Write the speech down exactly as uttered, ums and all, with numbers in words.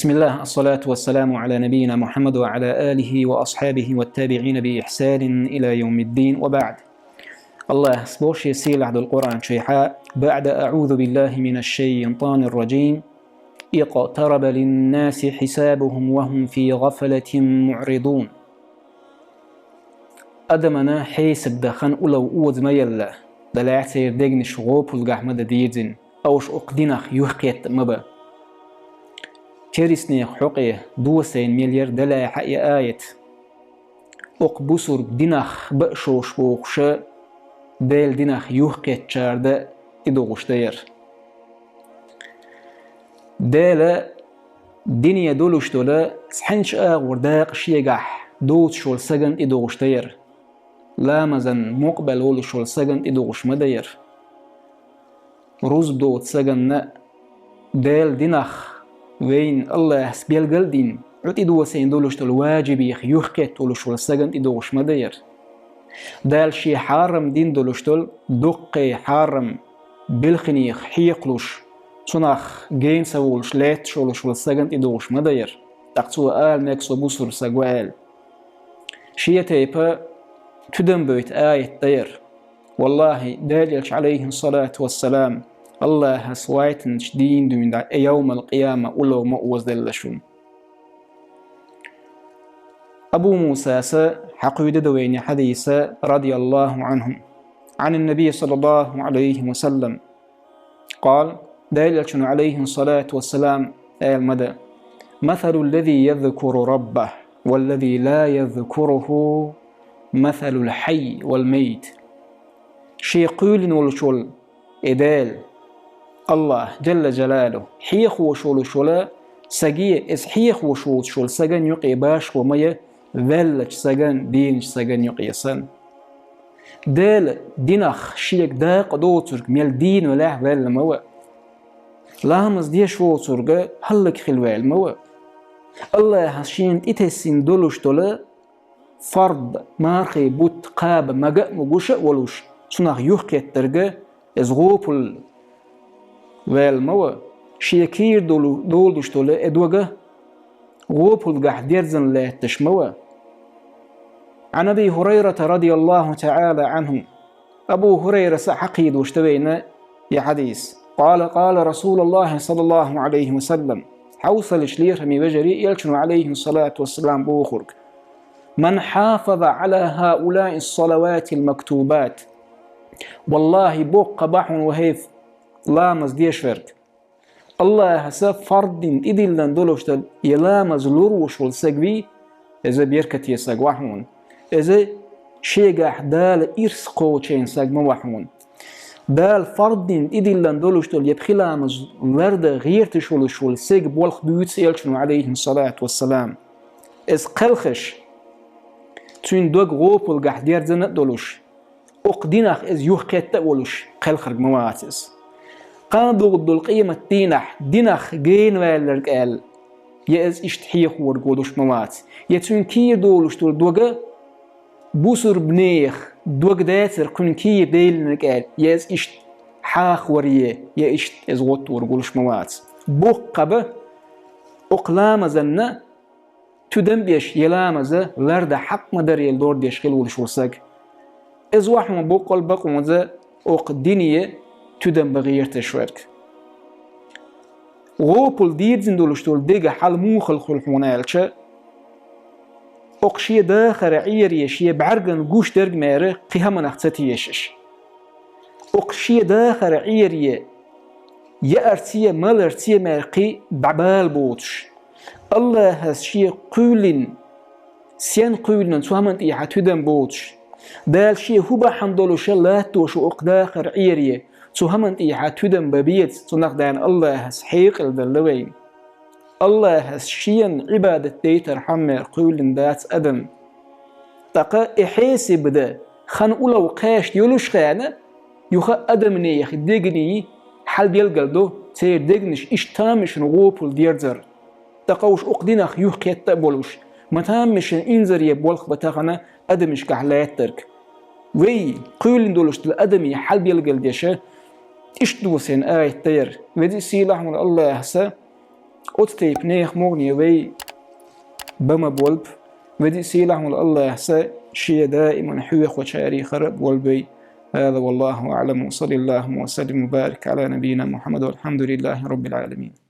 بسم الله، الصلاة والسلام على نبينا محمد وعلى آله وأصحابه والتابعين بإحسان إلى يوم الدين، وبعد. Аллахӏа боху шен сийлахь долу Къуръан чуьйхьа: بعد أعوذ بالله من الشيطان الرجيم، اقترب للناس حسابهم وهم في غفلة معرضون. Адамана хьесап дан хан улло оза ма елла, далахь церан дегнаш гӀопалгахь ма дан дийзина, уьш окху динах юхкхетта ма бан. Керистанех хьокъе досийна мел яра далахь и аят. Окху бусург динах бан шош бохуша, Делан динах юхкхеттачара дан и догӀуш дан яра. Дела дине долуш долу цхьаьнчу агӀор дакъа шегахь доцуш волу сагана тӀе догӀуш дан яра. Ламазан мукъабелла волуш волу сагана тӀе догӀуш ма дан яра. Рузба доцу саганна Делан динах вайна Аллахьас белгал а дина, Ӏу тӀедосийна долуш долу ваджибех юхкхетта волуш волу сагана тӀе догӀуш ма дан яра. Дала шен хьарам дина долуш долу дуккхий хьарам белханех хьекхалуш, цунах гена ца волуш лаьтташ волуш волу сагана тӀе догӀуш ма дан яра. ТӀаккха цо ала мега со бусург саг ву аьлла. Шен тайпа тидам бойту аят дан яра. Валлахьи, Делан Элча, Ӏалайхи ссалату вассалам, Аллахьас вайтинчу дийна дуьйна дӀа, э, йовмал-къияма улло ма озаделла шуна. Абу Мусас хьакхуьйда дан вайна хьадийса, радияллаху Ӏанху, Ӏанин-Набий саллаллаху Ӏалайхи ва саллам, къала, Делан Элчано, Ӏалайхи ссалату вассалам, ала ма дан: مثل الذي يذكر ربه والذي لا يذكره مثل الحي والميت. Шен кхоьлина волуш волу и Дела, Аллахь, Джалла Джалалуху, хьехош волуш волу саге, иза хьехош воцуш волу сагана юкъе башхо ма ян, ваьллачу сагана, дийначу сагана юкъе санна. Дела динах шега дакъа доцург мел дийна велахь ваьлла ма ван. Ламаз деш воцург хӀаллакьхила ваьлла ма ван. Аллахьас шена тӀетесна долуш долу фард, мархий бутт кхаба мага а, могуш а волуш, цунах юхкхеттарг, иза гӀопал ваьлла ма ван, шен кийра долу, долуш долу и дог гӀопалгахь дерзана лаьтташ ма ван. Ӏан Аби Хурайрата радияллаху таӀала Ӏанху, Абу Хурайрас а хьакхийдош дан вайна и хьадийс. Къала, къала Расулуллахи саллаллаху Ӏалайхи ва саллам, хьовсалаш, лераме вежарий, Элчано, Ӏалайхи ссалату вассалам, бохург: من حافظ على هؤلاء الصلوات المكتوبات. Валлахьи, боккха бахьана ву хьайф ламаз деш верг. Аллахьаса фард дина тӀедиллина долуш долу и ламаз лур вуш волу саг вий, иза беркате саг вахьуна. Иза шегахь Дала ирс кхочийна саг ма вахьуна. Дала фард дина тӀедиллина долуш долу я пхи ламаз ларда гӀерташ волуш волу саг болх буьйцу Элчано, Ӏалайхи ссалату вассалам. Иза кхелхаш, цуьнан дог гӀопалгахь дерзана а долуш, окху динах иза юхкхетта а волуш, кхелхарг ма вац иза. Кхана догӀу долу къемат дийнахь динах гена ваьлларг аьлла, я иза иштта хьехорг волуш ма вац, я цуьнан кийра долуш долу дога бусурбанех дог дацар кхуьнан кийра деллинарг аьлла, я иза иштта хьахаваре, я иштта иза гӀоттур гулуш ма вац. Боккха ба окху ламазанна тидам беш, я ламаза ларда хьакъ ма дарел лор деш хила волуш волу саг. Иза вахьуна боккъал бакъонза окху дине тидам бан гӀерташ верг. ГӀопал дирзина долуш долу дега хьал мухал хуьлу хьуна аьлча, окху шен дахара Ӏере шен бӀаьрган гуш дерг мара кхин хӀаманах ца тешаш. Окху шен дахара Ӏере яарца, маларца мара кхин дӀабала боцуш. Аллахьас шен кхоьллина, сен кхоьллина цу хӀаман тӀехьа тидам боцуш. Дала шен хӀу бахьана долуша латтош ву окху дахара Ӏере, цу хӀаман тӀехьа тидам бан беза, цунах дана Аллахьас хьекъал делла вайна. Аллахьас шена Ӏибадат дайтар хьаммера кхоьллина дац адам. ТӀаккха и хьесап дан хан улло кхаьчна йолуш хенахь, юха адамнех дегний хьал белгал до, церан дегнаш иштта тамашийна гӀопал дерзар. ТӀаккха уьш окху динах юхкхетта а болуш, ма тамашийна инзаре болх бан тахана адамашкахь лаьттарг. Вай, кхоьллина долуш долу адамийн хьал белгал деша, иштта досийна аят дан яра. Веза-сийлахь волу Аллахьаса Оцу тайпа нехан мугӀане вай бан ма болба, веза а сийлахь волу АллахӀа шен даиман хьоьхучарех хӀара а болба вай. هذا والله أعلم، وصلى الله وسلم وبارك على نبينا محمد، والحمد لله رب العالمين.